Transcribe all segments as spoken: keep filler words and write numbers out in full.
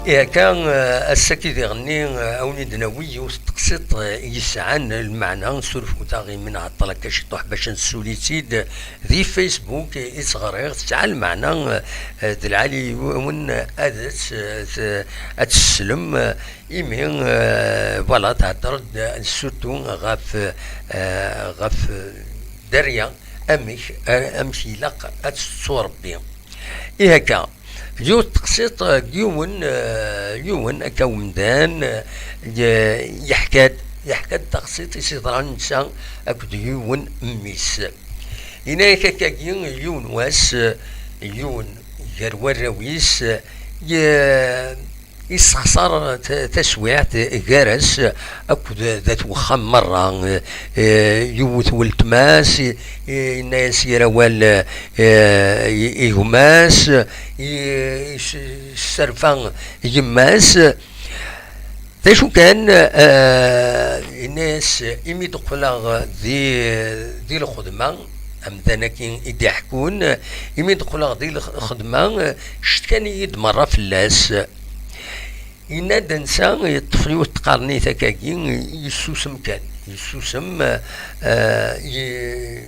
Ihi akka, eh, ass-agi diɣenni, eh, a wen-id-nawi yiwet n teqsiṭ, eh, yesɛan lmeɛna, surfut-aɣ imi nɛeṭṭel akka ciṭuḥ bac ad nessuli-tt-id di Facebook, eh, i tt-ɣriɣ, tesɛa lmeɛna, eh, d lɛali yiwen ad tt-, eh, t-, ad teslem, eh, imi, eh, voilà, thedder-d, eh, surtout ɣef, eh, ɣef, eh, dderya, amek, eh, amek ilaq ad tetturebbi. Ihi akka, yiwet teqsiṭ, eh, n yiwen, eh, yiwen akka umdan, eh, ye-, yeḥka-d, yeḥka-d taqsiṭ i s-yeḍran netta akked yiwen mmi-s. Yenna-yak akkagi yiwen wass, eh, yiwen gar warraw-is, eh, ye-, yessexṣar ta-, taswiɛt gar-as akked dat wexxam merra. Eh, yewwet weltma-s, i-, i-, yenna-yas yir awal, eh, i, i gma-s, i-, i-, s-, sserfa yemma-s. D acu kan, eh, yenna-yas, imi d-qqleɣ di, di lxedma, amdan-agi i d-iḥekkun, imi d-qqleɣ di lxedma, cetkan-iyi-d merra fell-as. Yenna-d netta yeṭṭef yiwet tqernit akkagi, yessusem kan, yessusem, eh, ye-,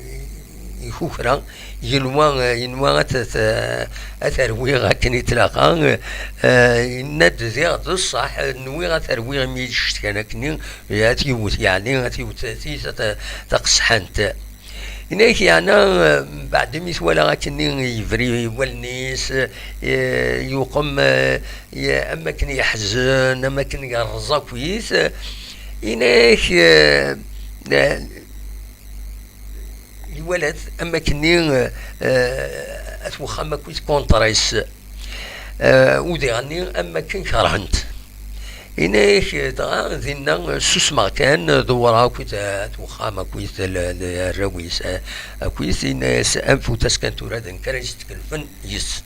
ikukra, yenwa, yenwa ad t-, ad t-rwiɣ akken i tlaqqa, eh, yenna-d diɣ d ṣṣeḥ, nwiɣ ad t-rwiɣ imi i d-cetkan akkenni, ad t-yewwet, yeɛni ad t-yewwet tiyita ta-, taqesḥant. Yenna-yak yeɛna, eh, mbeɛd imi twala akkenni yebri wallen-is, eh, yuqem, eh, ye-, am akken yeḥzen, am akken yerreẓ akkit, yenna-yak, eh, eh, iwala-t am akkenni, eh, at wexxam akkit contre-is, eh, u diɣenni am akken kerhen-t. Yenna-yak dɣa dinna susmeɣ kan, dewwreɣ akkit at wexxam akkit l-, l-, arraw-is, eh, akkit, yenna-yas anfut-as kan tura d nekk ara yestkellfen yes.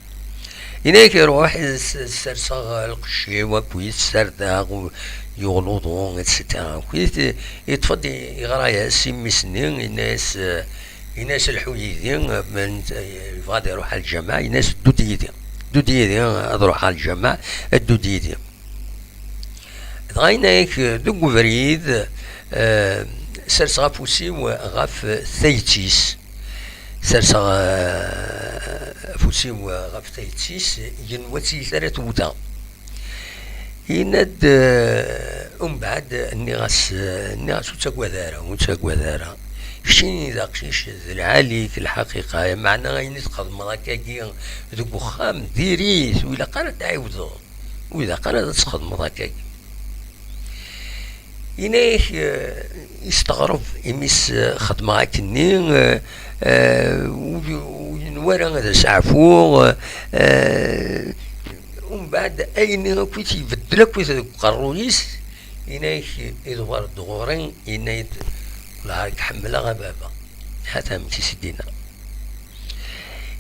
Yenna-yak iruḥ, s-, serseɣ lqecc-iw akkit, sardeɣ u-, yuɣ luḍu, et cetera. Akkit, yeṭṭef-d i-, iɣra-yas i mmi-s-nni, yenna-yas, eh, yenna-yas lḥu yid-i, eh, men-, eh, yebɣa ad iruḥ ɣer lǧameɛ, yenna-yas ddu-d yid-i, ddu-d yid-i ad ruḥeɣ ɣer lǧameɛ, ddu-d yid-i. Dɣa yenna-yak deg ubrid, eh, serseɣ afus-iw ɣef tayet-is. Serseɣ, eh, afus-iw ɣef tayet-is, yenwa d tiyita ara tewteɣ. Yenna-d, eh, umbeɛd nniɣ-as, eh, nniɣ-as ur ttagad ara, ur ttagad ara. Keččini d aqcic d lɛali-k lḥaqiqa, meɛna ayen i txedmeḍ akkagi deg uxxam, diri-t, ur ilaq ara ad t-tɛiwdeḍ. Ur ilaq ara ad txedmeḍ akkagi. Yenna-yak, eh, yesteɣreb imi s-, eh, xedmeɣ akkenni, eh, eh, ur, ur yenwa ara ad as-ɛfuɣ, eh, umbeɛd ayenni akkit ibeddel akkit deg uqerruy-is, yenna-yak, idewwer-d ɣur-i, yenna-yi-d, "Wellah ad k-ḥemmleɣ a baba." Hata amek i s-d-yenna.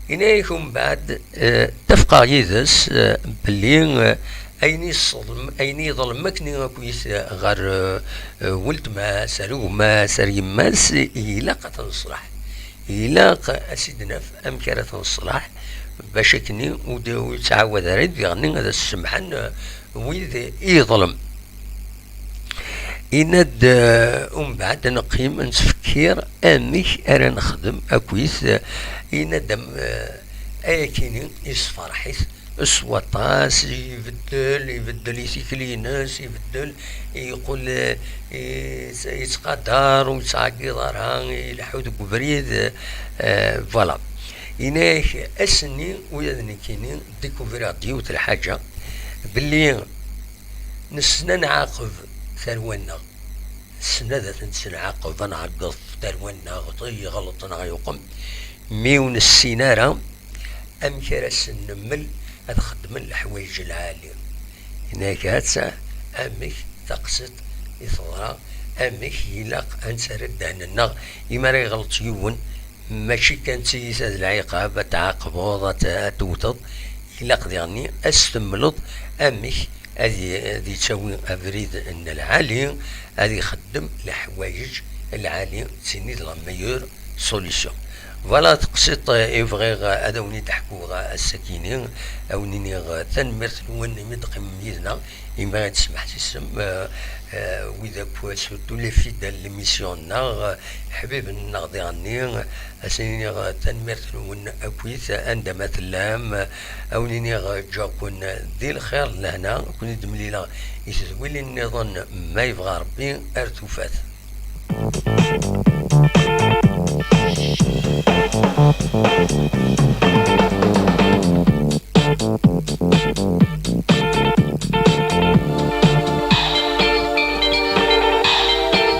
Yenna-yak umbeɛd, eh, ttafqeɣ yid-s, eh, belli, eh, ayen i yeṣḍem, ayen i yeḍlem akken akkit, eh, ɣer, eh, eh, weltma-s, ar gma-s, ar yemma-s, ilaq ad t-neṣleḥ. Ilaq ad s-id-naf amek ara t-neṣleḥ, bac akken ur d-, ur yettɛawad ara, diɣenni ad as-semḥen, eh, wid i yeḍlem. Yenna-d, eh, umbeɛd neqqim nettfekkir amek ara nexdem akkit, eh, yenna-d am, eh, ayakini yessefreḥ-it s waṭas, ibeddel, ibeddel i tikli-ines, ibeddel, yeqqel, eh, yettqadar, ur yettɛeggiḍ ara, ileḥḥu deg ubrid, eh, voilà. Yenna-yak, ass-nni ula d nekkini découvriɣ-d yiwet lḥaǧa, belli nessen ad nɛaqeb tarwa-nneɣ. Nessen ad tent-nɛaqeb, ad nɛeggeḍ tarwa-nneɣ, yeɣleḍ neɣ yuqem. Mi ur nessin ara amek ara sen-nemmel ad xeddmen leḥwayeǧ lɛali. Yenna-yak, ha-tt-a amek taqsiṭ i teḍra, amek ilaq ad nettarra ddehn-nneɣ imi ara yeɣleḍ yiwen, mačči kan d tiyita d lɛiqab, ad tɛaqbeḍ, ad t-, ad tewteḍ. Ilaq diɣenni ad s-temmleḍ amek ad y-, ad yettawi abrid n lɛali, ad ixeddem leḥwayeǧ lɛali, d tin i d la meilleure solution. Voilà, teqsiṭ i bɣiɣ ad awen-id-ḥkuɣ ass-akini, ad wen-iniɣ tanemmirt-nwen imi d-teqqimem yid-neɣ, imi i d-tesmeḥsisem, eh, eh, wid akk, surtout les fidèles n l'émission-nneɣ, eh, ḥbiben-nneɣ diɣenni, ad sen-iniɣ tanemmirt-nwen akkit, anda ma tellam, ad wen-iniɣ ǧǧiɣ-ken di lxir, lehna, ad ken-id-mlileɣ i tedwilin-nniḍen, ma yebɣa Rebbi, ar tufat.